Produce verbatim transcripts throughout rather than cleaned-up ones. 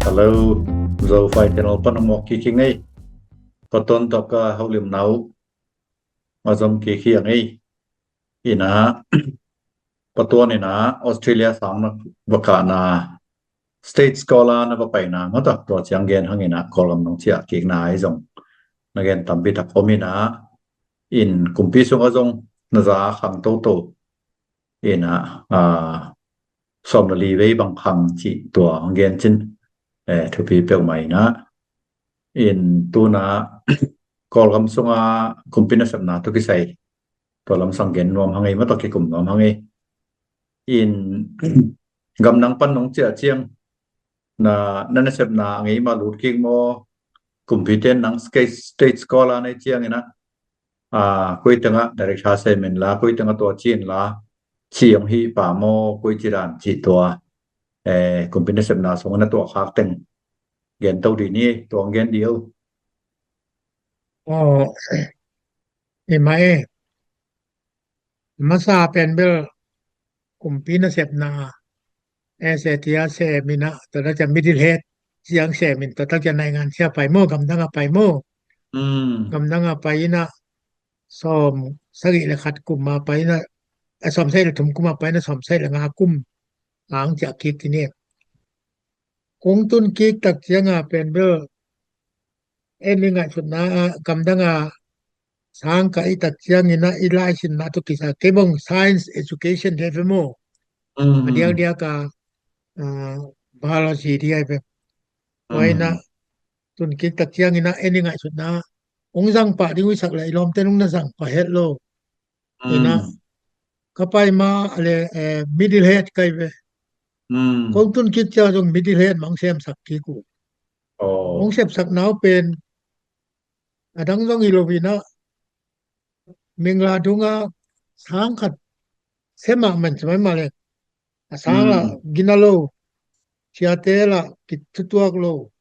Hello, Zo Fai Channel pan hong mawk kik hi ing ei. Ka ton tawh ka holimna uh a zom kik hi ing ei. Ina, ka tuan ina Australia sang na va kahna, State Scholar na va paina, mata tua ciang gen hang ina Kawlgam nong ciah kikna ahi zong na gen tampi tak om ina, in kumpi sungah zong na za khang toto ina, a, sawm le li vei bang khang cih tua hong gen cin, eh, thupi peuhmah ina. In tuna Kawlgam sunga kumpi nasepna tawh kisai tua lamsang gen nuam hang ei, mata kikum nuam hang ei. In gamdang pan nong ciah ciang na, na nasepna a ngei mah lut kik maw? Kumpite in nang State, State Scholar na hih ciang ina, a, koi tengah director sem inla, koi tengah tua ci inla, ci hong hih pah maw, koi ci dan cih tua, eh, kumpi nasepna sungah na tuah khak teng gen to dih ni, tua hong gen dih o. Aw, i mah e. Masa pen bel kumpi nasepna, S A T a sem ina, tua tak ciang middle head ciang sem in, tua tak ciang naingan sia pai maw, gamdang a pai maw. Mm. Gamdang a pai ina, sawm sagih le khat kum a pai ina, a, sawm sagih le thum kum a pai ina, sawm sagih le nga kum ang ciah kik ti ni. Kong tun kik tak ciang a pen bel en i ngaihsutna, a, gamdang a sang ka hih tak ciang ina i laisinna tawh kisai, kei bang science education hi ve maw. Mm. A diakdiak a, a, biology hi ve. Tua ina, mm, tun kik tak ciang ina en i ngaihsutna hong zang pah ding uh i sak le i lawmte in hong na zang pah het lo. Ina, mm, ka pai ma le, eh, middle head ka hi ve. Mm. Kong tun kik ciang zong middle head mah hong semsak kik uh. Oh. Hong sepsakna uh pen a dang zong hi lo ina, mingla dunga sang khat sem mahmah in, sem mahmah le a sang lah, mm, gina lo, siate lah kithutuak lo,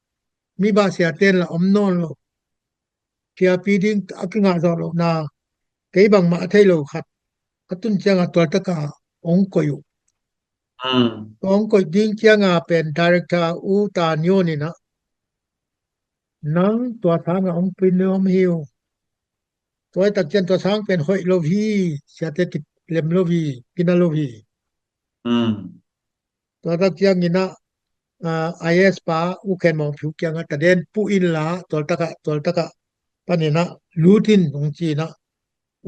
mi bah siate lah om nawn lo. Phiapi ding a kingah zawh lohna, kei bangmah a thei lo khat a tun ciang a tualtak a hong koih uh. Mm. Hong koih ding ciang a pen director U Ta Nyo in ina, nang tua sang a hong pui nuam hi uh. Tua hih tak ciang tua sang pen hoih lo hi, siate kilem lo hi, gina lo hi. Mm. Tua tak ciang ina, a, I A S pa U Khen Mawng Phiu kiangah taden puh inla, tualtak a, tualtak a pan ina lut in hong ci ina,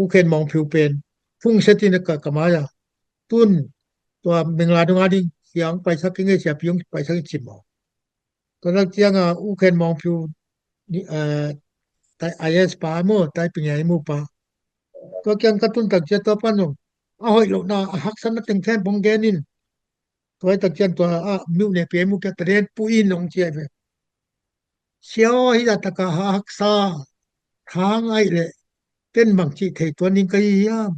U Khen Mawng Phiu pen phungset in ka, ka mai a tun, tua mingla dunga ding sia hong paisak ing ei, siapi hong paisak ing ci maw. Tua tak ciang a U Khen Mawng Phiu ni, a, tai, I A S pa maw, tai ping ai mu pa. Tua kiang ka tun tak ciang tua pan zong a hoih lohna, a haksatna teng khempeuh hong gen in. Tua hih tak ciang tua a, myone pemu kiang taden puh in hong ci ai ve. Sia aw, hih zah tak a haksa thang ahih leh ken bang cih thei tuan ding ka hi hiam?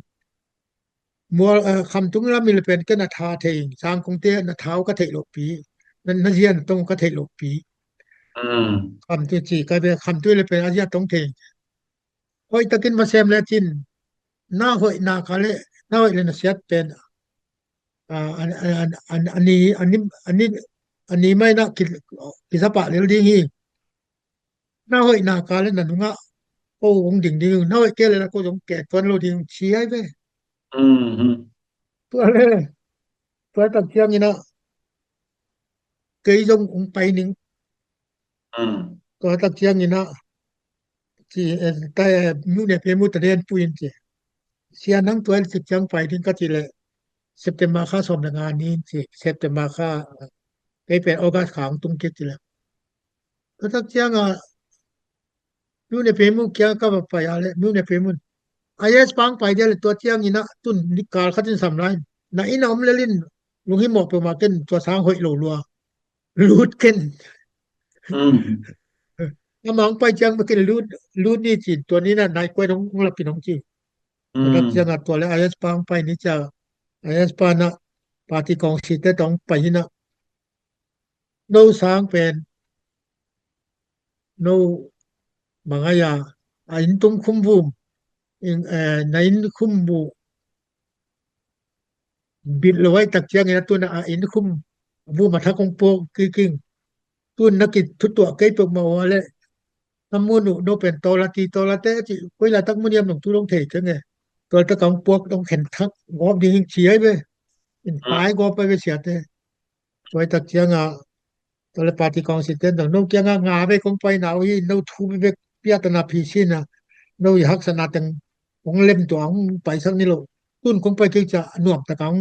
Mual, eh, Khamtung lam in le pen ken a tha thei, Sangkungte na tha uh ka theih loh pi, na, na zia na tong uh ka theih loh pi. Mm. Khamtung ci ka ve, Khamtung le pen a zia tong thei. Hoih takin va sem le cin, na hoih nak a le, na hoih le na siat pen, a, a, a, a, a ni, a ni, a ni, a ni mai na ki, kisa pah lel ding hi. Na hoih nak a le na nungah ko hong ding ding, na hoih kei le na ko zong keh tuan lo ding, ci ai ve. Mm. Tua le, tua tak ciang ina kei zong hong pai ning. Mm. Tua tak ciang ina ci, eh, ta, eh, myone pemu taden puh in ci. Sia nang tua tak ciang pai ding ka ci le September kha sawm le nga ni in ci, September kha, kei pen August kha hong tung kik ci le. Tua tak ciang a, myone pemu kiang ka va pai a le, myone pemu in, I A S pa hong pai dia le tua ciang ina tun ni kal khat in sam lai in, na inn a om lel in, lunghimawh peuhmah ken, tua sang hoih lo lua. Lut ken. Mm. Amah hong pai ciang bek in lut, lut ni ci, tua ni na nai kua in hong, hong lap in hong ci. Tua tak ciang a tua le I A S pa hong pai ni cia, I A S pa na party kawngsite tawh hong pai hi na. No sang pen, no bang a, a inn tung khum vum, in, eh, na inn khum vum bit lo ahih tak ciangin a tun a inn khum vum a thak hong puak kik ing. tun na kithutuah kei peuhmah uh a leh, na mun uh no pen tawla ti tawla te a cih koi laitak mun hiam nong tu dong thei keng e. Tawltak a hong puak dong khen thak gawp ding hing ci ai ve. In pai gawp ai ve siate. Tua hi tak cianga tawle party council ten dong no kianga nga ve kong paina uh hi, no thu bek piatana phi sina no i haksana teng hong lem tua hong paisak ni lo. Tun kong pai kei cia nuam taka hong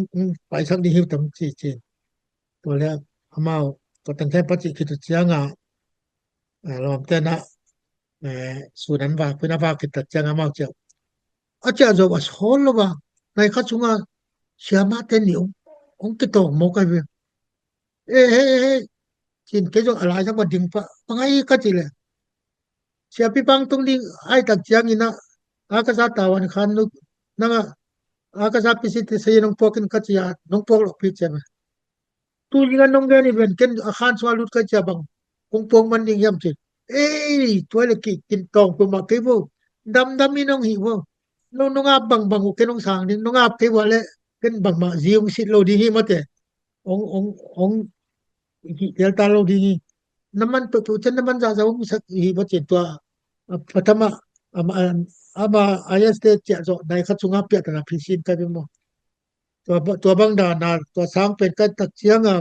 paisak ding hiu tang ci ci. Tua le amau tua teng khen paci khit uh cianga lawmte na sun an vak pina vak khit tak cianga amau ciau a ciah zo a sawl lo va. Nai khat sunga siamate nih hong kitawk mawk ai ve. E he he cin kei zong a lai zang va ding pa pangai ka ci le. Siapi pang tung ding ai tak ciangina a ka za tawan khan nu nanga a ka za pisi te sei nong puakin ka cia nong puak lo pi cia ve. Tu dinga nong gen i ven ken a khan sua lut ka cia bang kong puak man ding hiam ci. Ei tua le ki kin tawng pu ma kei vo. Dam dam i nong hi vo. Nong nong ap bang bang u ken nong sang ding nong ap kei vo le ken bang ma zi ong sit lo ding hi mate. Ong ong ong hih tel ta lo ding hi. Naman peuhpeuh cian naman zahzah ong sak hi va cin tua a patama ama ama IS te ciah zawh nai khat sunga piahtana phisin kai bia maw? Tua bang dana tua sang pen kai tak cianga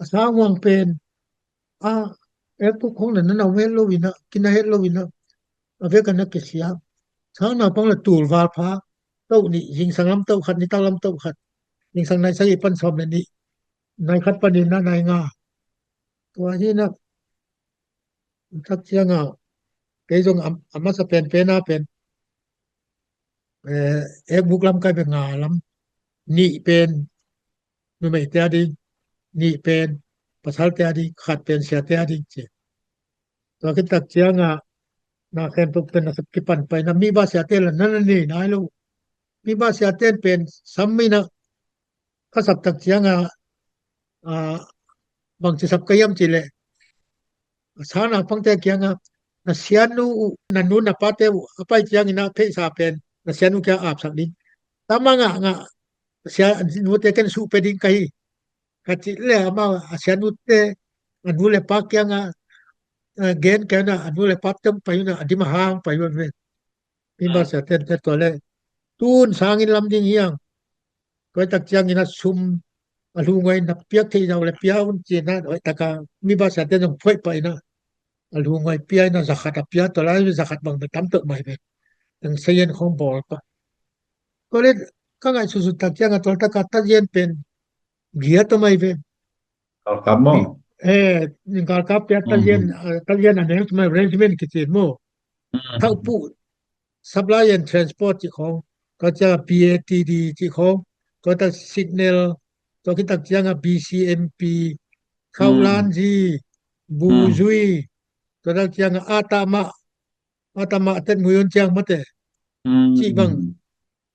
a sang huang pen a ektuk khong na na nau het lo ina kina het lo ina a vek a na kisia. Sang naupang la tul val pha tauh nih zingsang lam tauh khat nitak lam tauh khat zingsang nai sagi pan sawm le nih nai khat panin na nai nga. Tua hi na tak cianga kei zong a masa pen pen a pen ekbuk lam kai ve nga lam nih pen numeite a ding nih pen pasalte a ding khat pen siate a ding ci. Tua kitak cianga na khen tuk pen na kipan pai na mi ba siate la na na nei nai lo. Mi ba siate pen sam mi na ka sap tak cianga bangci sap ka hiam ci le. Sana pangte kianga na sianu uh na nu na pate uh a pai ciangina theihsa pen na sianu kia apsak ding. Tama ngah ngah sianute ken suh pe ding ka hi. Ka cih le amau a sianute a nu le pa kianga gen kena a nu le pa tem pai una a dim a hang pai un ve. Mi ba sia ten te tua le tun sangin lam ding hiang. Tua tak ciangin a sum a lu ngoi na piak thei zau le pia un cina tua taka mi ba sia ten zong phuai pai na a lu ngoi pia ina zakhat a pia tua lai zakhat bang be tam tok mai ve. Teng sayen khong bol pa. Tua le ka ngai susu tak cianga tua taka ta yen pen bia tua mai ve. Galkap maw? Eh, galkap pia ta yen ta yen a neu tua mai regiment kici maw? Thau pu supply and transport ci khong tua cianga PATD ci khong tua ta signal tua kitak cianga BCMP khaulan zi bu zui tua tak cianga atama atama tet mui un ciang mate ci bang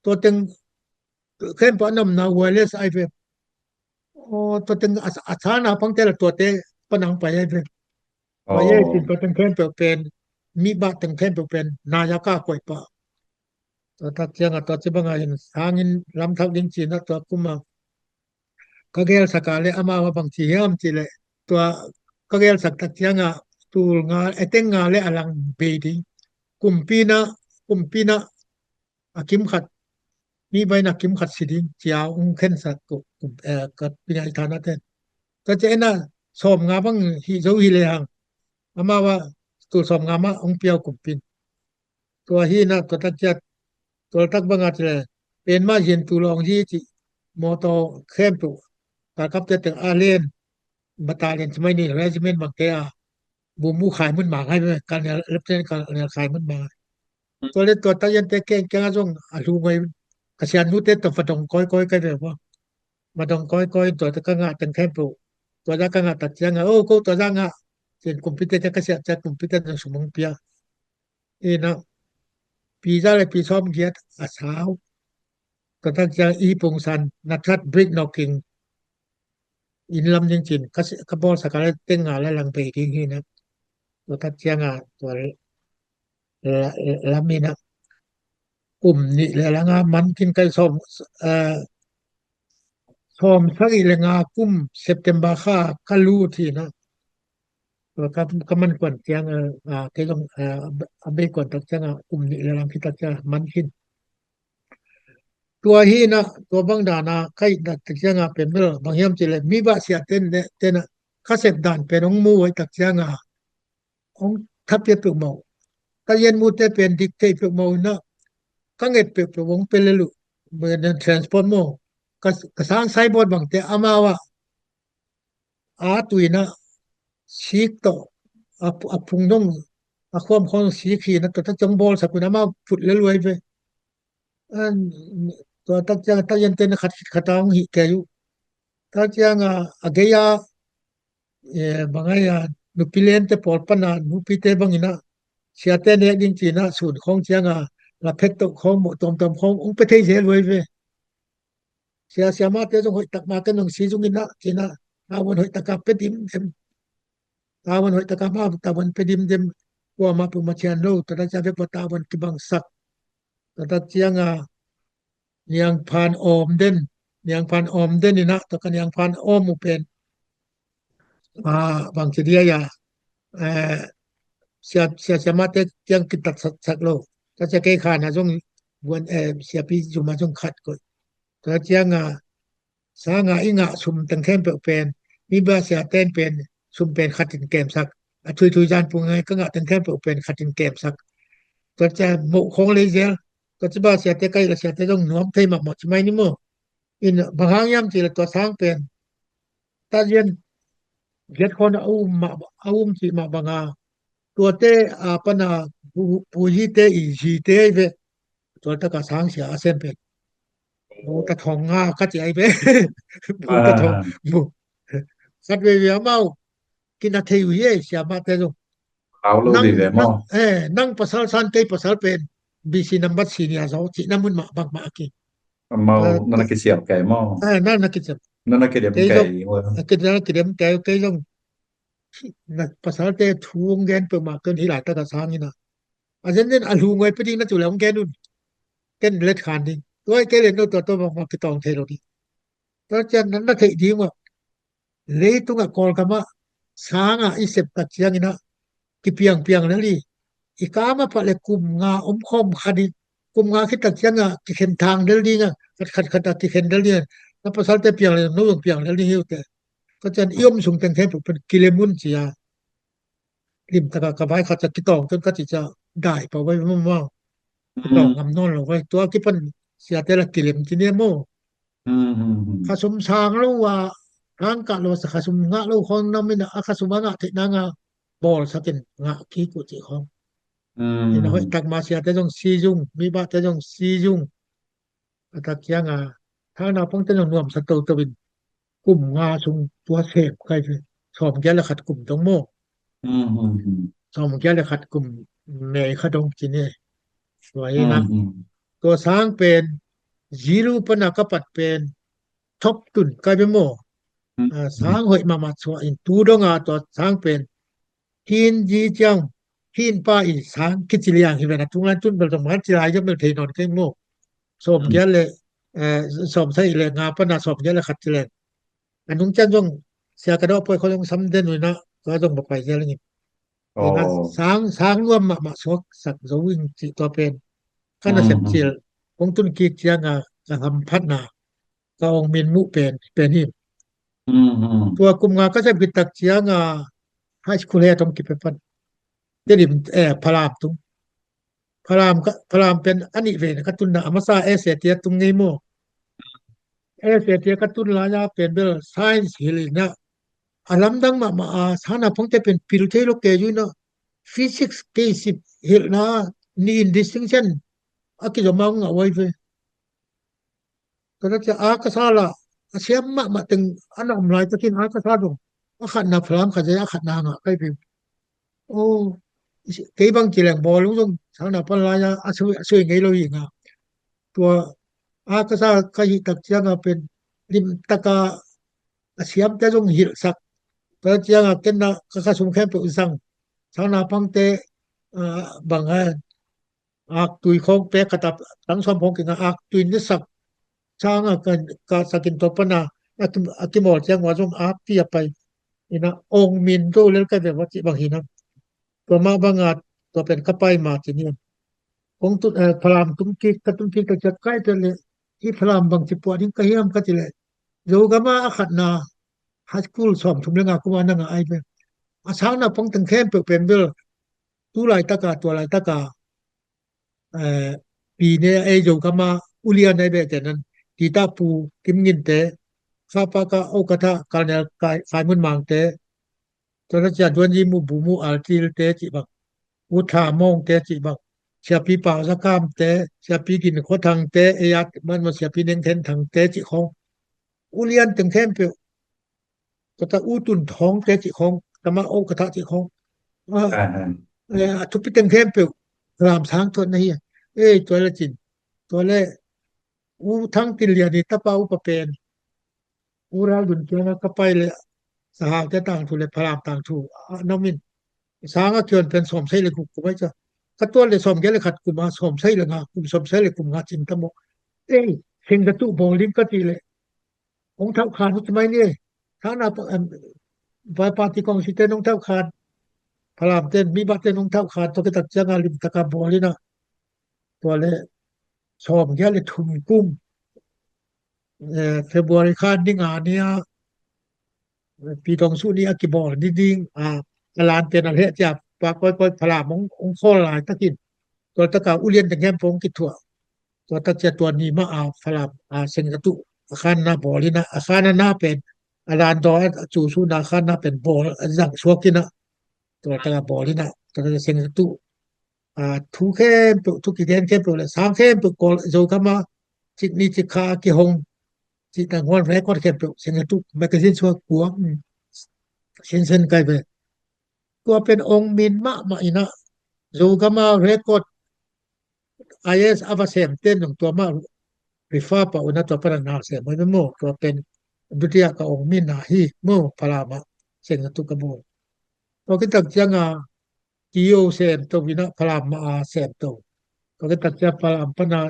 tua teng khen pa namna wireless ai ve. Tua teng a sana pangte la tuate panang pai ai ve. Pai ai cin tua teng khen peuh pen mi ba teng khen peuh pen na ya ka koi pa. Tua tak cianga tua ci banga in sangin lamthak ding cina tua kuma ka gelsaka le amau a bangci hiam ci le tua ka gelsak tak cianga tul nga eteng nga le a lang bei ding. Kumpina kumpina a kim khat mi baina kim khat si ding cia ung khensak ka pingai thana ten. Ka ciana sawm nga bang hi zo hi le hang amau a tul sawm nga ma ung piau kumpin. Tua hi na tua tak ciat tua tak banga ci le pen ma hin tu lawng hi ci mawtaw khempeuh kalkapte teng a len battalion ci mai ni regiment bangte a bumu khai mun ma ngai ve kalnel lepten kalnel khai mun ma ngai. Tua le tua tak yante keng keng a zong a lu ngoi ka sian nute tua fadong koi koi kai ve vo. Madong koi koi tua ka ngah teng khempeuh tua za ka ngah tak cianga o ko tua za ngah cin kumpite ka siat ciat kumpite zong sumong pia. Ina pi za le pi sawm giat a sau. Ka tak ciang i pungsan na that brick knocking in lam ding cin ka bawl saka le teng nga le lang bei ding hi na. Ka tak cianga tua lam ina kum nih le langa man kin kai sawm sawm sagih le nga kum September kha ka lut hi na. Tua ka, ka man kuan ciang a, a, kei zong, a, a bei kuan tak ciang a, kum nih le lam khit tak ciang a man khin. Tua hi na, tua bang dan a ka it tak ciang a pen bel bang hiam cih leh mi bah sia ten ne ten a ka sep dan pen hong mu uh tak ciang a hong tha pia peuhmah uh. Ka lian mute pen dik thei peuhmah uh na, ka nget peuhpeuh hong pia lel uh. Transport maw, ka, ka sang signboard bangte amau ah a tui na sik tawh a, a phung dong a khuam khawng sik hi na, tua tak ciang bawlsak uh na amau phut lel uh ahi ve. An, tua tak ciang a tak ian ten khat khit khat a hong hih kei uh. Tak ciang a, a gei a, e, bang ai a, nupi lente pawl pan a, nupite bangin a, siate nek ding ci na, sun khawng ciang a, la phet tawh khawng, mawh tuamtuam khawng hong pia thei zel uh ahi ve. Sia, siamahte zong hoih tak ma ken zong si zong in a, ci na, tavuan hoih tak a pia dimdem. Tavuan hoih tak a ma, tavuan pia dimdem. Kuamah peuhmah cian lo, tua tak ciang a vek ua tavuan kibangsak. Tua tak ciang a, niangphan awm den, niangphan awm den in a, tua ka niangphan awm uh pen, a, bang ci dia ya, eh, sia, sia, siamahte kiang kitat sak, sak lo. Tua ciang kei khan a zong buan, eh, siapi zum a zong khat koih. Tua ciang a, sang a i ngah sum teng khempeuh pen, mi bah sia ten pen, sum pen khat in kemsak. A thuithui zan pung ngai ka ngah teng khempeuh pen khat in kemsak. Tua ciang moh khawng lei zel. Tua ci bah siate ka ih la siate zong nuam thei mahmah ci mai ni maw. In bang hang hiam cih leh tua sang pen, ta lian giat khawng a um mah, a um cih mah bang a, tuate a pan a bu, bu hite i zite ahi ve. Tua tak a sang sia a sem pen, bu ta thong nga ka ci ahi ve. Bu ta thong, bu. Khat veve amau kina thei uh hi e, siamahte zong. Lau lo nang, vive nang, maw. Eh, nang pasal san kei pasal pen B C number senior zaw cihna mun mah bangmah a ki. Amau, eh, nana kisiam kei maw. Eh, nana kisiam. Nana kidem kei zong, kei maw. Eh, kei nana kidem kei, kei zong. Na pasalte thu hong gen peuhmah ken hih laitak a sang in a. A zenzen a lu ngoi pia ding na cu le hong gen un. Ken let khan ding. Tua kei le no tua tua bangmah kitawng thei lo ding. Tua ciang nana theih ding uh a. Leitungah Kawlgamah sangah i sep tak ciangin ah kipiangpiang lel hi. I kam a pah le kum nga om khawm kha ding, kum nga khit tak ciangah kikhen thang lel ding a, khat khat khat a kikhen lel ding a, na pasalte piang lel, no zong piang lel ding hi uh teh. Ka cian i om sung teng khempeuh pen kilem un ci a. Limtaka ka vai khat ciah kitawng ken ka ci ciah dai pah vai maw. Kitawng ngam nawn lo vai. Tua kipan siate la kilem ci nia maw. Khasum sang lo a, hang kah lo sa khasum ngah lo khawng nam in a, khasum a ngah theih nang a bawlsak in ngah kik uh cih khawng. In a hoih tak ma siate zong si zung, mi bahte zong si zung. A tak ciang a, thang naupangte zong nuamsa toto in kum nga sung tua sem kai ve. Sawmgiat le khat kum dong maw. Sawmgiat le khat kum mei kha dong ci ne. Tua hi na. Tua sang pen, zero pan a ka pat pen, thop tun kai ve maw. A, sang hoih mahmah suah in tu dong a tua sang pen, hin zi ciang, hin pa i sang kici liang hi ve na, tung lan tun bel tong man ci lai zong bel thei nawn kei maw. Sawmgiat le, eh, sawmsagih le nga pan a sawmgiat le khat ci leng. A nung ciang zong sia ka dawh poi khawng zong sam den uh in a, tua zong va pai zel ing in. Sang, sang nuam mahmah suaksak zo ing cih tua pen. Ka nasep cil, kong tun kik ciang a, ka hamphatna, ka ong min muh pen, pen hi. Tua kum nga ka sep khit tak ciang a, high school he tong kipia pan. Tedim, eh, Phalam tung. Phalam ka, Phalam pen a nih vei na ka tunna, a masa S A T a tung ngei maw. S A T a ka tun lai a pen bel science hilh in a, a lamdang mahmah a, sang naupangte pen pil thei lo kei uh in a, physics kei sip hilhna, ni in distinction a kizom a hong ngah uh ahi ve. Tua tak ciang a ka sa la, a siam mahmah teng a na om lai takin a ka sa dong. A khatna Phalam khat zia, a khatna ngah kai peuh. Oh, kei bang ci leng bawlung zong sang na pan lai a, a sui, a sui ngei lo hi nga. Tua a ka sa ka hih tak ciang a pen limtaka a siamte zong hilhsak. Tua ciang a ken na ka khasum khempeuh zang. Sang naupangte, ah, bang a, aktui khawng pek khat a tang sawm khawng kinga aktui na sak. Sang a ka, ka sakin tua pan a a kim, a kimawl ciang ua zong a pi a pai. Ina ong min do lel kai ve va ci bang hi na. Tua mah banga tua pen ka pai ma ci ni. Kong tun, eh, Falam tum kik, ka tum kik tak ciat kai pen le, i Falam bang ci puah ding ka hiam ka ci le, Zogama a khatna high school sawm thum le nga kuma na nga ai pen. A sangna pang teng khempeuh pen bel tu laitaka, tua laitaka, eh, pi ne ei Zogama ulian ai beh te nan, Tita Pu Kim Ngin te, Khapa ka Okatha Colonel Kai, Kai Mun Mang te, tua na cia Duan Yi Mu Bu Mu Al Til te cih bang, U Tha Mawng te cih bang, Siapi Pau Za Kam te, Siapi Gin Khua Thang te, ei at man ma Siapi Neng Then Thang te cih khong. Ulian teng khempeuh, kata U Tun Thawng te cih khong, tama Okatha cih khong. Ah, eh, a thupi teng khempeuh Falam sang thuat na hi. Ei, tua le cin. Tua le U Thang Tin Lian i tapa upa pen, U Ral Dun kianga ka pai le, Sahau te tangthu le Falam tangthu a na min. Sanga kion pen sawm sei le guk kum ai ca. Ka tual le sawm gel le khat kum a, sawm sei le nga kum, sawm sei le kum nga cin tamo. Ei, sing ka tu bawling ka ti le. Ong thau khan hut mai ni. Thana pa, em, vai party kong si te nong thau khan. Falam ten, mi ba ten nong thau khan, to ke tak cianga lim taka bawlina. Tua le, sawm gel le thum kum. Eh, February kha ni nga ni a, eh, pi tong su ni a kibawl ni ding, a, a lan pen a leh cia, pa koi koi Falam ong, ong khol lai takin. Tua taka ulian teng hem pong kithuah. Tua tak cia tua ni ma a Falam, a, seng ka tu, a khan na bawl ina, a khan na pen, a lan daw a cu su na khan na pen bawl, a zang suak ina. Tua taka bawl ina, tua taka seng ka tu. A, thu khempeuh, thu kigen khempeuh le, sang khempeuh, Kawl, Zogama, cik ni cik kha a kihong, cik na nguan record khempeuh, sing tu, magazine sua kua, mm, sinsen kai ve. Tua pen ong min mahmah ina, Zogama record, I S a va sem ten nung tua ma refer pa una tua pana na sem, mo, mo, tua pen, dutia ka ong min na hi, mo, Palama, sing tu ka bo. Tua kitak cianga, T O sem to, ina Falam ma a sem to. Ka ke tak cia Falam pana,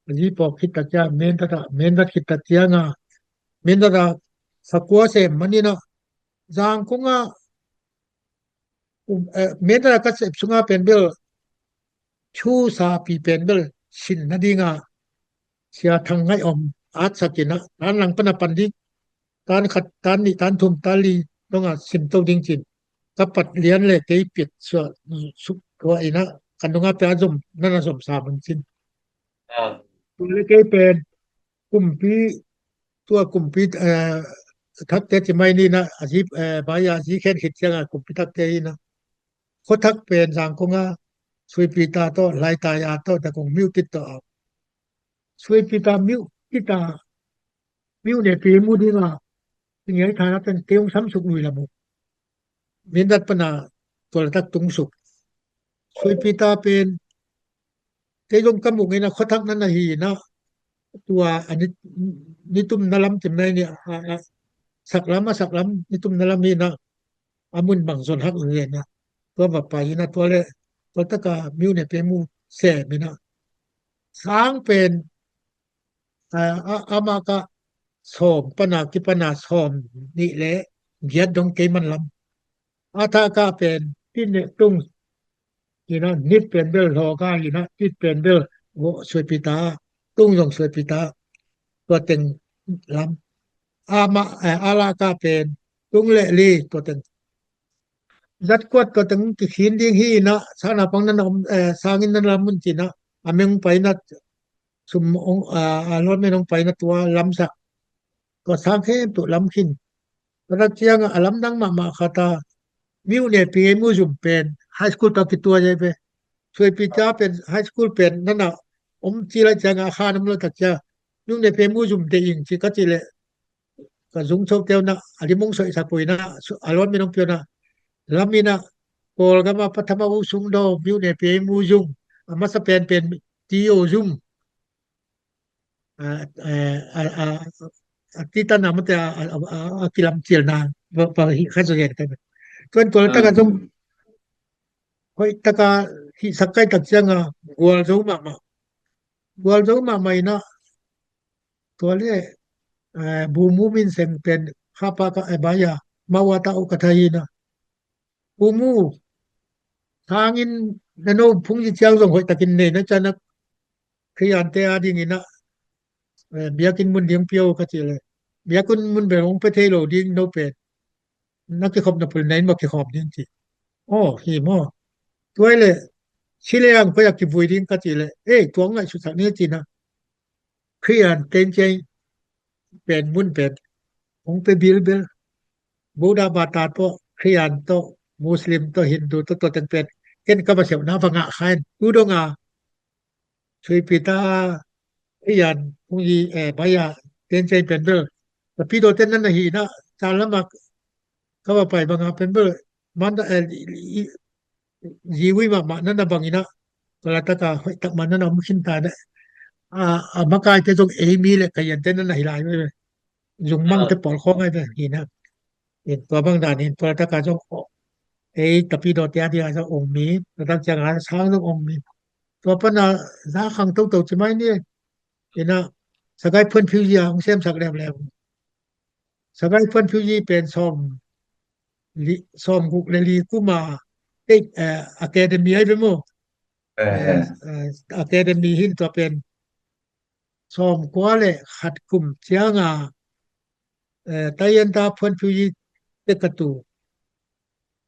a zi pawk khit tak cia, men tata, men tat khit tak cianga, men tata, sakua sem manina, Zangkonga, um, eh, men tata ka sep sunga pen bel, chu sapi pen bel, sin na dinga, Sia Thang Ngai Om, at sakina, tan lang pana pan ding, tan khat, tan nih, tan thum, tan li, donga sim to ding cin. Ka pat lian le kei piat sua, suk tua ina, kan donga pia zom, nana zom sa man cin. Ah. Tua le kei pen, kumpi, tua kumpi, eh, thak te ci mai ni na, a zi, eh, bai a zi khen khit cianga, kumpi thak te ina. Khuathak pen Zangkonga, Suipita to, Laitaya to, Dakong miu tit to. Suipita miu tit a, miu ne pi mu dinga, ngai thana pen keung sam suk lui la mu. Mindat pana tual tak tung suk. Suipita pen, kei zong ka mu ngeina Khuathak na na hi na, tua a ni, nitum na lam tim na ni, a, a, sak lam, a sak lam, nitum na lam hi na, a mun bang zon hak ui na, tua va pai na, tua le, tua taka miu ne pe mu se mi na. Sang pen, a, a, ama ka sawm pana, kipana sawm nih le giat dong kei man lam. A tha ka pen, tin ne tung, ina, nit pen bel, lo ka ina, nit pen bel, wo, Suipita, tung zong Suipita, tua teng lam. Ama, eh, a la ka pen, tung le li, tua teng. Zat kuat tua teng kikhin ding hi ina, sana pang nana om, eh, sangin nana lam mun cina, a meng pai na, sum ong, a, a lawt men ong pai na tua lamsak. Tua sang khempeuh lam khin. Tua tak cianga a lamdang mahmah khata, miu ne pi ngei mu zum pen, high school tak kitua jai pe. Suipita pen, high school pen, nana om ci lai cianga a khan om lo tak cia. Miu ne pi ngei mu zum de ing ci ka ci le. Ka zung chok teu na, a limong soi sa pui na, a lawt men ong piu na. Lam ina, Kawlgama pathama u sung do, miu ne pi ngei mu zum. A masa pen pen, ti o zum. A, a, a, a, a, ti ta na mate a, a, a, a, a kilam cil na, pa, pa hi kha zo yen ka. Tuan tua taka zong, hoi taka hi sakai tak cianga, gual zo mahmah. Gual zo mahmah ina, tua le, eh, Bumu Min Seng pen khapa ka, eh, baya, mawa ta u ka thaina. Bumu, thangin na no phungzi ciang zong hoih takin nei na cana Khristiante a dingin ah, eh, biakinn mun ding pia u ka ci le. Biakinn mun bel hong pe thei lo ding no pen. Na kikhopna pul na inn mah kikhawm ding ci. Oh, hi maw. Tua le, si le ang koi a kivui ding ka ci le. Eh, tua ngaihsutsak ni ci na. Khristian tenciai pen mun pen hong pe bilbel. Buddha bata tawh, Khristian tawh, Muslim tawh, Hindu tawh, tua teng pen ken ka va seuhna va ngah kha in. Tu dong a, suipi ta, Khristian, hong yi, eh, baya, tenciai pen bel. Tapi do ten nan na hi na, ta lama ka va pai banga pen bel. Man da, eh, i, i, ziwi mahmah nan na bangin ah, tua laitaka hoih tak man nan na om khin ta na. A, a makaite zong ei mi le ka yante nan na hi lai ve. Zungmang te pawl khawng ai ve hi na. In tua bang dan in tua laitaka zong ei tapi do te a dia zong ong mi, tua tak ciang a sang zong ong mi. Tua pana za khang toto ci mai ni. Ina sagai phuan phiu zia ong sem sak lem lem. Sagai phuan phiu zi pen sawm li, sawm guk le li kuma, eh, eh, academy ai ve maw. Eh, eh, academy hin tua pen sawm kua le khat kum cianga, eh, taian ta phuan phiu zi te ka tu.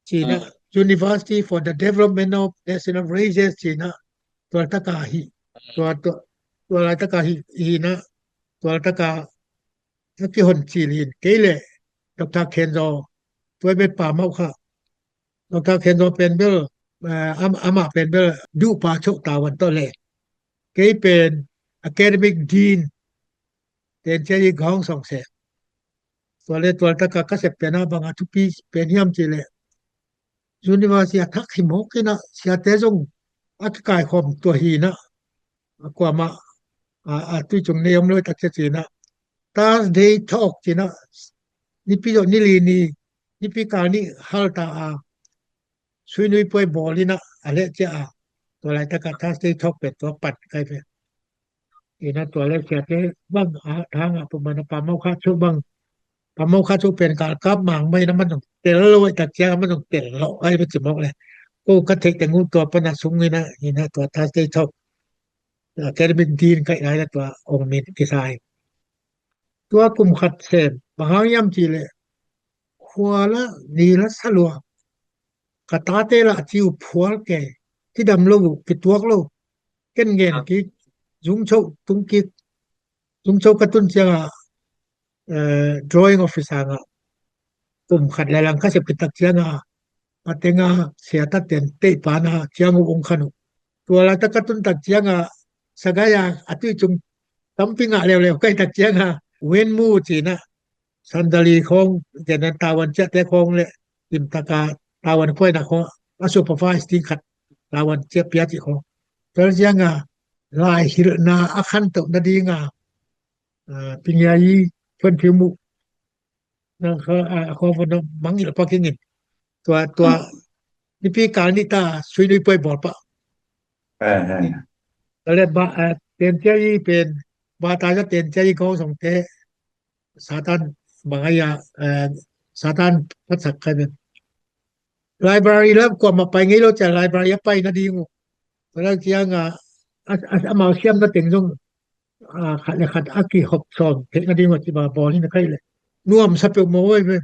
Cina, University for the Development of National Races cina, tua taka hi, tua, tua, tua taka hi, hi na, tua taka a kihon cil hin kei le Doctor Khenzo, tua bet pa mau kha. Doctor Khenzo pen bel, eh, am, ama pen bel duh pa chok tawan to le. Kei pen academic dean, ten cia i gong song se. Tua le tua taka ka sep pen a banga thupi pen hiam ci le. University a thak hi mawk ina siate zong a kikaikhawm tua hi na. A kuama a, a tui cung nei om loi tak cia ci na. Thursday talk ci na. Nipi zong ni li ni, nipi kal ni hal ta a. Suinui puai bawl ina a leh cia a. Tua lai taka Thursday talk pen tua pan kai pen. Ina tua le siate bang a thang a pumana pamau kha chu bang. Pamau kha chu pen kal kap mang mai na man zong tel lo ai tak cia man zong tel lo ai ba ci mawk le. Ko ka thei teng u tua pana sung ina, ina tua Thursday talk. Academic dean kai lai la tua ong min kisai. Tua kum khat sem, bang hang yam ci le. Khua la, ni la sa lua. Ka tate la ci u phual ke. Kidam lo u, kituak lo. Ken ngen kik, zung cho, tung kik. Zung cho ka tun cianga, eh, drawing office anga. Kum khat la lang ka sep kitak cianga. Patenga, sia ta ten, tei pana, ciang u ung khan u. Tua la ta ka tun tak cianga, sagaya, a tui cung, tampi nga leu leu, kai tak cianga, wen mu ci na. Sandali khawng, gen nan tawan ciahte khawng le, timtaka tawan khuaina khawng, a supervise ding khat, tawan ciah pia ci khawng. Tua cianga, lai hilhna a khantoh nadinga, ah, pingiai thuan phiu muh. Na kha, ah, a khawng fon na mangil pa kingin. Tua, tua, nipi kal ni ta, suinui puai bawl pa. Kale ba, ah, ten cia i pen, ba ta ja ten cia i khawng song te, Satan bang ai a, eh, Satan phatsak kai pen. Library lam kuama pai ngei lo cia library a pai nading u. Tua cianga, a, a, amau siam na teng zong, ah, khat le khat a kihop sawm thei nading u ci ba bawl hi na kai le. Nuam sa peuh maw ai pen.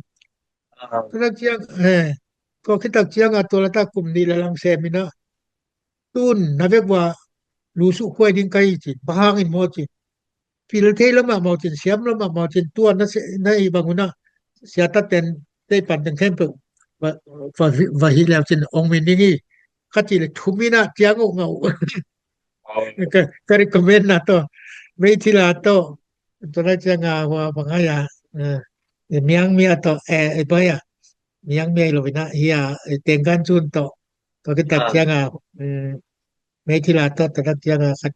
Tua ciang, eh, tua khitak cianga tua la ta kum ni la lang sem ina. Tun na vek ua lusuh khuai ding kai cin, bahangin maw cin. Pil thei lamah mau cin, siam lamah mau cin, tua na i bang una siata ten tei pan teng khempeuh va hi leu cin ong min ding hi. Ka ci le thum ina ciang uh ngau. Ka recommend na to. Meithila to. Tua lai cianga hua bang ai a, eh, miang mia to, eh, eh, baya. Miang mia i lo ina hi a, eh, tengkan cun to. Tua kitak cianga, eh, Meithila tawh tatak cianga khat,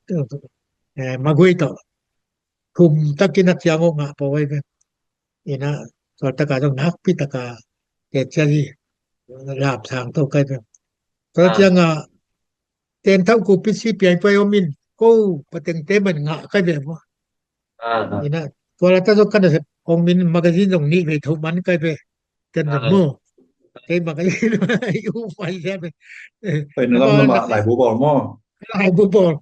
eh, Magui tawh thum takin a ciang uh ngah pawh ai ve. Ina tua taka zong nakpi taka te ciang hi lam sang tawh kai ve. Tua cianga ten thau ku pisi piai pai om in ko pateng te man ngah kai ve maw. Ina Tua la ta zong ka nasep Ong Min magazine zong nih vei tho man kai ve. Ten zong mu. Kei magazine i u fai sia ve. Oi, na lam lam a laibu bawl maw? Laibu bawl.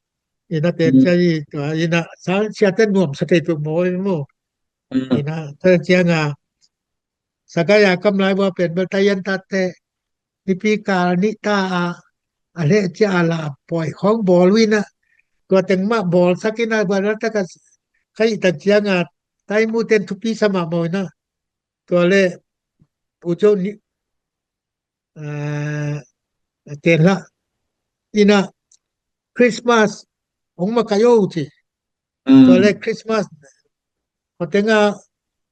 Ina ten sia i tua ina sa sia ten nuam sa kei pe maw i maw. Ina ta cianga sagaya kam lai bua pen bel tayan tate nipi kal nih ta a a leh cia a la poi khong bawl wina tua teng mah bawl sakina bua la taka kai tak cianga taimu ten thupi sama mawina tua le pujo ni ten la ina Christmas ong makayo ci. Tua le Christmas patenga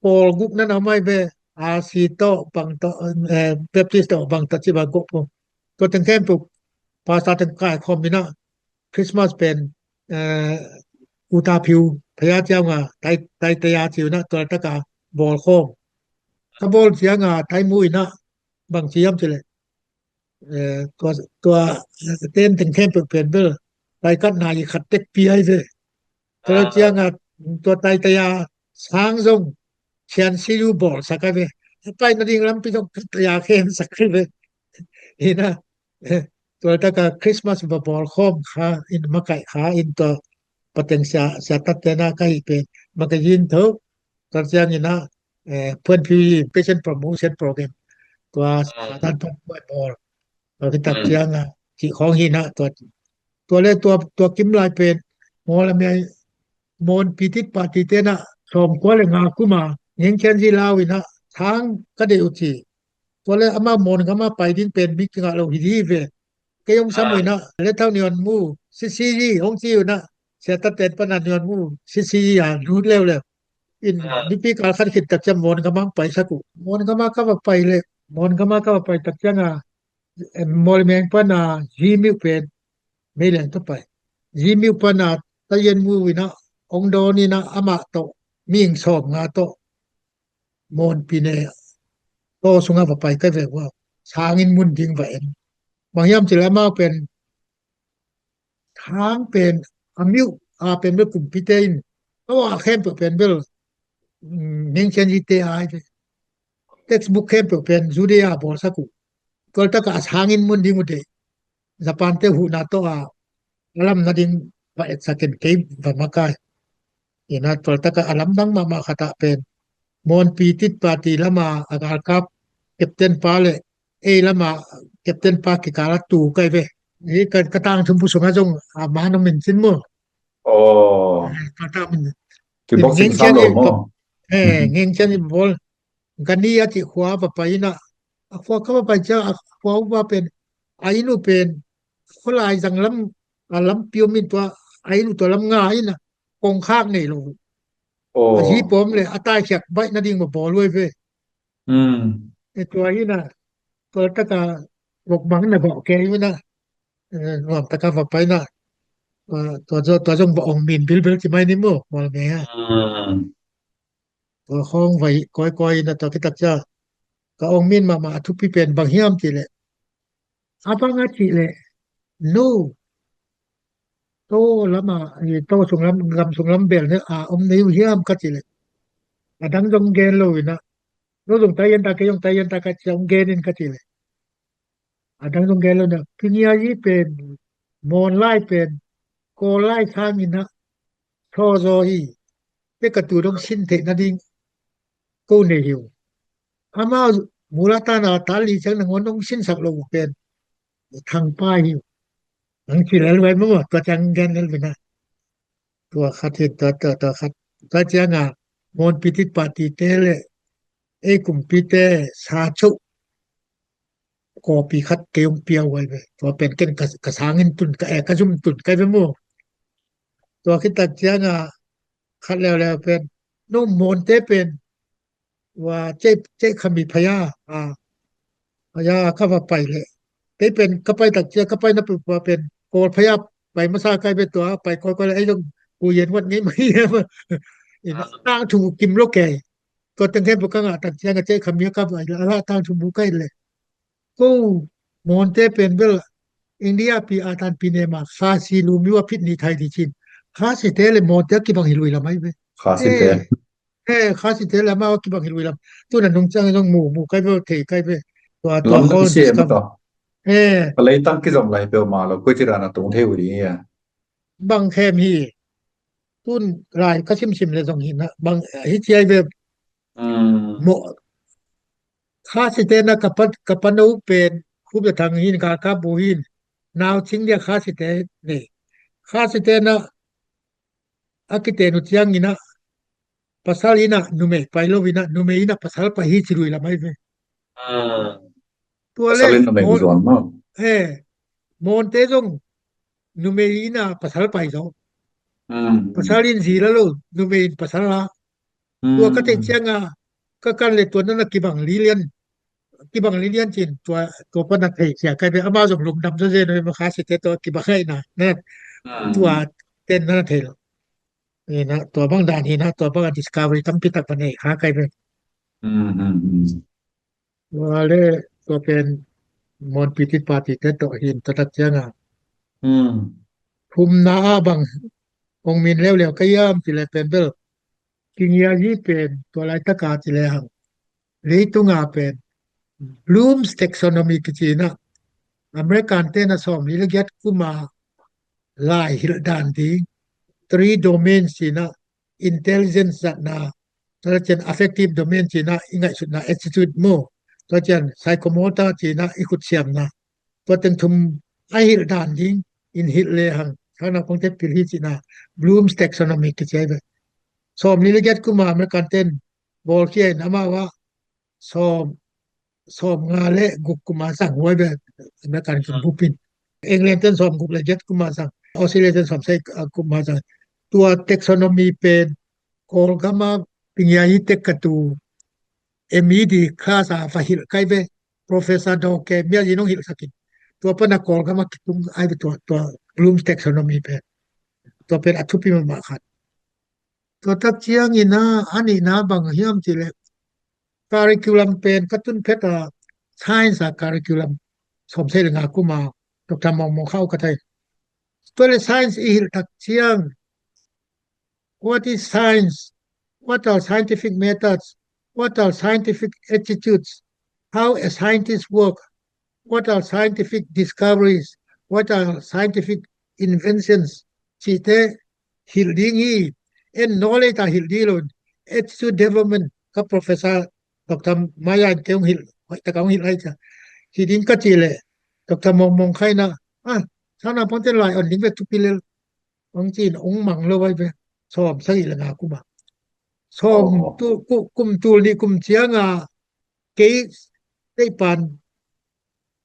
pawl guk nan a mai ve a si tawh bang tawh Baptist tawh bang tawh ci bang guk po. Tua teng khempeuh pasta teng kai khawm mina Christmas pen uta phiu phaya ciau nga tai taya ciu na tua taka bawl khawm. Ka bawl cianga taimu ina bang ciam ci le tua tua ten teng khempeuh pen bel tai kat na i khat tek pi ai ve. Tua cianga tua tai taya sang zong cian si lu bawl sak ai ve. Pai na ding lampi zong kat taya khen sak ai ve. Ina tua taka Christmas ba bawl khawm kha in makaih kha in tua pateng sia sia tat tena ka hi pen magazine tho tua ciang ina puan phi patient promotion program tua satan pam bawl tua kitak cianga ci khong hi na tua tua le tua tua kim lai pen mawl a miai mawn pitit pati tena sawm kua le nga kuma ngeng khian hi lau ina thang ka dei uci tua le ama mawn kama pai ding pen mi kinga lo hi di ve kei hong sam ina le thau nion mu sisi hi hong ci ina sia tat ten pana nion mu sisi hi a lut leu leu in nipi kal khat khit tak ciang mawn kama pai saku mawn kama ka va pai le mawn kama ka va pai tak cianga mawl meng pana hi miu pen mei leng to pai hi miu pana ta yen mu ina ong don ina ama to ming sawm nga to mawn pi ne to sunga va pai kai ve wa sangin mun ding va en bang hiam ci le amau pen thang pen a miu a pen bel kumpite in awa khempeuh pen bel mengchen hi te ai textbook khempeuh pen Judea bawl saku tual taka a sangin mun ding ute Japan te huhna tawh a a lam nading va etsakin kei va makai ina tual taka a lamdang mahmah khatah pen mawn pitit pati lama a galkap captain pa le ei lama captain pa kikala tu kai ve hi ka tang thum pu sunga zong a man min cin mu. Aw. Ka tang min. Kiboxing sam lo maw? Eh, ngeng cian i bol. Gani a ci khua va pai ina. A khua ka va pai cia a khua va pen a inu pen kholai zang lam a lam piu min tua a inu tua lam nga ina kong khak nei lo. A hi pom le a tai khiak baih na ding ma bawl uai ve. E tua hi na tua taka vok bang na vok ke hi na nuam taka va pai na tua zong va ong min bilbil ci mai ni mu mual me ha. Tua khawng vai kawikawi na tua kitak cia ka ong min mahmah a thupi pen bang hiam cih leh a bang a cih leh no to lama to sunglam gam sunglam bel ne a om nei uh hiam ka cih leh a dang zong gen lo ina no zong tai yan ta kei zong tai yan ta ka cia ong gen in ka cih leh a dang zong gen lo na pingia yi pen mon lai pen ko lai sang ina thaw zaw hi. Pia ka tu dong sin theih nading ko nei hi uh. Amau mula tana tal li ciang nangawn dong sinsak lo uh pen thang pai hi uh. Ang ci lel vai maw tua ciang gen lel vina. Tua khat hi tua tua tua khat tua cianga mon pitit pati te le ei kumpi te sa chauh kopi khat kei ong pia uai ve tua pen ken ka sangin tun ka e ka zum tun kai ve mu. Tua khitak cianga khat leuleu pen no monte pen ua cei cei khami phaya a phaya ka va pai le kei pen ka pai tak cia ka pai na pen pen kol phaya pai masa kai ve tua pai koi koi le ei dong ku yen wat ngei mai ina tang thu kim lo kei. Tua teng khem pu ka ngah tak cianga cei khami ka va ila ala tang thu mu kai le ko monte pen bel India pi a tan pi ne ma khasi lu mi wa phit ni thai di cin khasi te le monte kibang hi lui la mai ve. Khasi te. Eh, Khasite le amau a kibang hi lui lam. Tu na nung ciang zong mu, mu kai ve, thei kai ve. Tua, tua lam hon siam discover. Tawh. Eh. Ka leitang kizom lai peuhmah lo, koi ci dan a tung thei uh ding hi a. Bang khem hi. Tun lai ka simsim le zong hi na. Bang hi ciai ve. Mm. Mo, Khasite na ka pa, ka pa no pen, Khup Za Thang hin, ka ka bu hin. Nau cing dia Khasite nei. Khasite na a kiten uh ciangin ah, pasal in ah numei pai lo in ah, numei in ah pasal pai hi ci lui lam ai ve. Ah. Tua le pasal in numei Mon, zuan maw? Eh, Monte zong numei in ah pasal pai zo. Mm. Pasal in zi la lo, numei in pasal la. Tua ka theih ciang a, ka kan le tua na na kibang lilian, kibang lilian cin, tua, tua pa na thei sia kai ve, amau zong lungdam zazen ve, ma Khasite tua kibang ai na, na, tua ten na na thei lo. Ni na, tua bang dan hi na, tua bang a discovery tampi tak pa nei kha kai ve. Mm, mm, mm. Tua le, tua pen Mon Pitit Party te tawh hin tua tak ciang a. Mm. Thumna a bang hong min leuleu ka hiam ci le pen bel. Kingia hi pen tua laitaka ci le hang. Leitunga pen Bloom's taxonomy kici na. American te na sawm li le giat kuma lai hilh dan ding. Three domains ci na. Intelligence zatna, tua cian affective domain cina i ngaihsutna attitude maw, tua cian psychomotor cina i khutsiamna, tua teng thum a hilh dan ding in hilh le hang, thana kong tepil hi cina Bloom's taxonomy kici ai ve. Sawm li le giat kuma American ten bawl khia in amau a sawm sawm nga le guk kuma sang huai ve American kin bupin. England ten sawm guk le giat kuma sang, Australia ten sawm sei kuma sang. Tua taxonomy pen Kawlgama pingia hi tek katu M E D class a va hilh kai ve Professor Dawke Mia Yin hong hilh sakin. Tua pana Kawlgama kitung ai ve tua, tua Bloom's taxonomy pen. Tua pen a thupi mahmah khat. Tua tak ciangin a, a nihna bang hiam cih leh curriculum pen ka tun phet a, science a curriculum sawm sei le nga kuma Doctor Mawng Mawng Kha uh ka thei. Tua le science i hilh tak ciang, what is science? What are scientific methods? What are scientific attitudes? How a scientist work? What are scientific discoveries? What are scientific inventions? Cihte hilh ding hi. En knowledge a hilh ding lo. Attitude development ka Professor Doctor Maya in kei hong hilh, hoih taka hong hilh lai cia. Hi ding ka cih leh Doctor Mawng Mawng Kha in a, ah, sana ponte lai on ding ve thupi lel. Hong cih in hong mang lo ai ve. Sawm sagih le nga kuma. Sawm tu, ku, kum tul nih kum ciang a kei teipan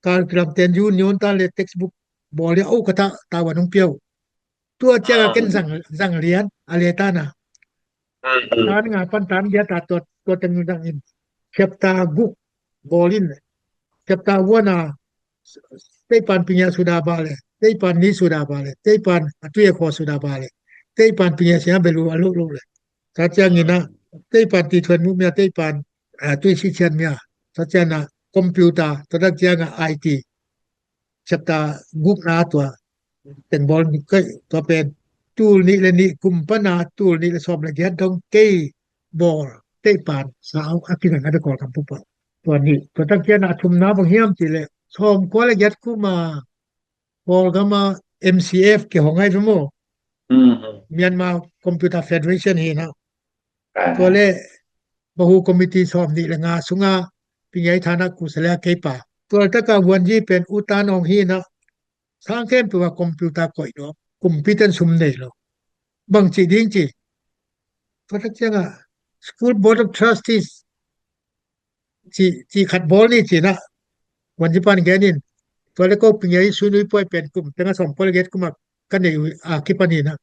curriculum ten union tan le textbook bawl le au ka ta, tawan hong pia uh. Tua ciang a ken zang, zang lian a le tan a. Tan nga pan tan dia ta tua, tua teng zang in. Chapter guk bawl in. Chapter one a teipan pingia suda ba le, teipan ni suda ba le, teipan a tui a kho suda ba le, teipan pingia sia belu a luk luk le. Tua ciang in a, teipan ti thuan mu mia, teipan a tui si cian mia. Tua ciang a computer, tua tak ciang a I T. Chapter gukna tua teng bawl ni kei tua pen tul nih le nih kum pana tul nih le sawm le giat dong kei bawl teipan sa au a kingan a be Kawlgam pupa. Tua nih, tua tak ciang a thumna bang hiam cih leh sawm kua le giat kuma Kawlgama M C F kihong ai ve maw. Myanmar Computer Federation hi na. Tua le Bahu Committee sawm nih le nga sunga pingia i thana kusa le a kei pa. Tua taka vuanji pen utan ong hi na. Sang khempeuh a computer koih nuam. Kumpi ten sum nei lo. Bang ci ding ci. Tua tak ciang a School Board of Trustees ci, ci khat bawl ni ci na. Vuanji pan gen in. Tua le ko pingia i sui nui puai pen kum tenga sawm kua le giat kuma ka nei a kipan hi na.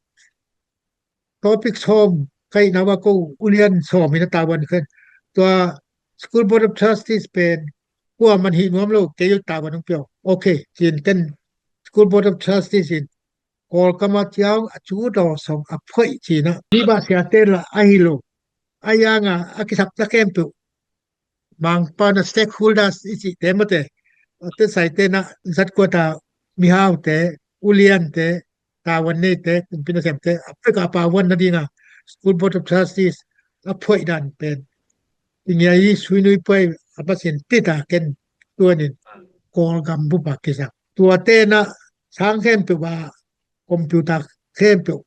Topic sawm ka hihna va ko ulian sawm in a tawan khen. Tua School Board of Trustees pen kua man hih nuam lo kei tawan hong pia uh. Okay, cin ken School Board of Trustees in Kawlgama ciang a cu daw sawm a phoih cina. Ni ba sia te la a hi lo. A yang a a kisap ta khempeuh. Mangpa na stakeholders i cih te mate. Te sai te na zat kua ta mihau te, ulian te, tawan nei te, kumpi na sem te, a pek a pa wan na dinga, School Board of Trustees, a phoih dan pen i ngia i Suinui Puai a pasin tita ken tuanin Kawlgam bupa kisak. Tuate na sang khempeuh a computer khempeuh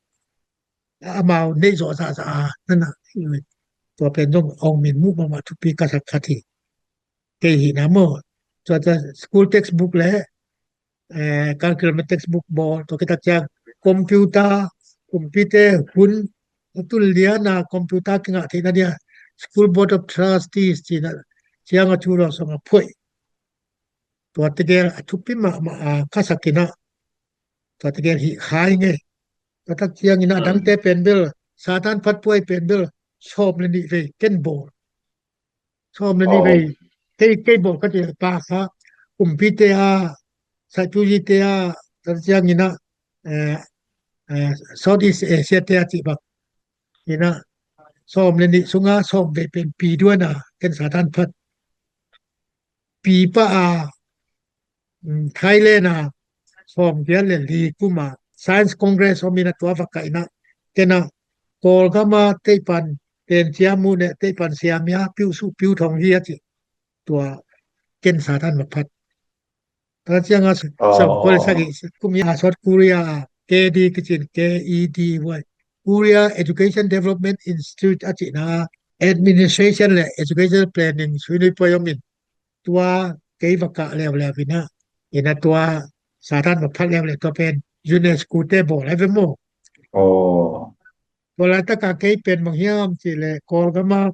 amau neih zawh zahzah a nana tua pen zong ong min muh mahmah thupi ka sak khat hi. Kei hihna maw? Tua ta school textbook le eh, curriculum textbook bawl tua kitak ciang computer kumpite hun a tul liana computer kingah theihna dia School Board of Trustees cina ciang a cu ruang song a phoih. Tua tegel a thupi mahmah a ka sakina tua tegel hi khai nge. Tua tak ciangina dangte pen bel Satan phat puai pen bel sawm le nih vei ken bawl. Sawm le nih vei kei kei bawl ka ti pa kha kumpite a saituite a tua ciangina eh, eh, Southeast Asia te a cih bak ina sawm le nih sunga sawm vei pen pi duana ken Satan phat pi pa a Thailand a sawm giat le li kuma Science Congress om ina tua va kaihna kena Kawlgama teipan tencia mu ne teipan siamia piu su piu thong hi a ci tua ken Satan va phat. Tua cianga sawm kua le sagih kumi a South Korea a K D kicin K E D Y Korea Education Development Institute a cihna administration le education planning Suinui Puai om in tua kei va kah leuleu ina ina tua Satan va phat leuleu tua pen UNESCO te bawl ai ve maw? Tua laitaka kei pen bang hiam cih le Kawlgama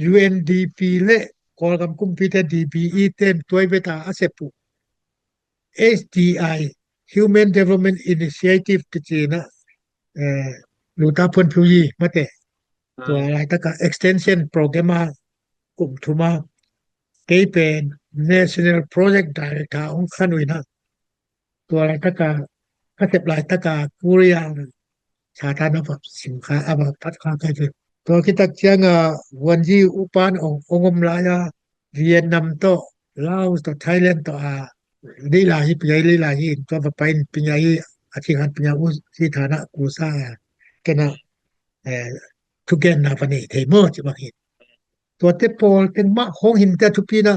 U N D P le Kawlgam kumpite D B E ten tuai veta a sep uh H D I Human Development Initiative kicina eh, luta phuan phiu yi mate tua laitaka extension program a kum thuma kei pen National Project Director ong khan uina tua laitaka ka sep laitaka Korea Satan a va sim kha a va phat kha kai ve. Tua kitak cianga vuanzi upan ong ong om laia Vietnam tawh Laos tawh Thailand tawh a lila hi pingai lila hi in tua va pain pingai a thikhan pingai u si thana kusa kena thugenna va nei thei maw ci bang hi. Tuate pawl teng mah khong hinte a thupina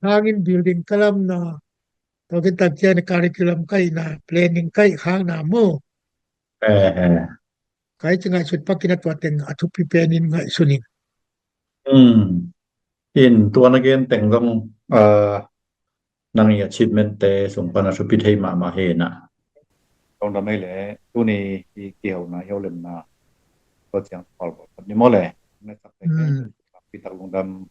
hangin building kalamna tua kitak ciang curriculum kaihna planning kaih khangna maw? Kai ci ngaihsut pakin a tua teng a thupi penin ngaihsun in. In tua na gen teng zong nang i achievement te sung pan a thupi thei mahmah hi na. Lungdam ei le tuni i kihona i holemna tua ciang pawl pawl ni maw le na sak te pitak lungdam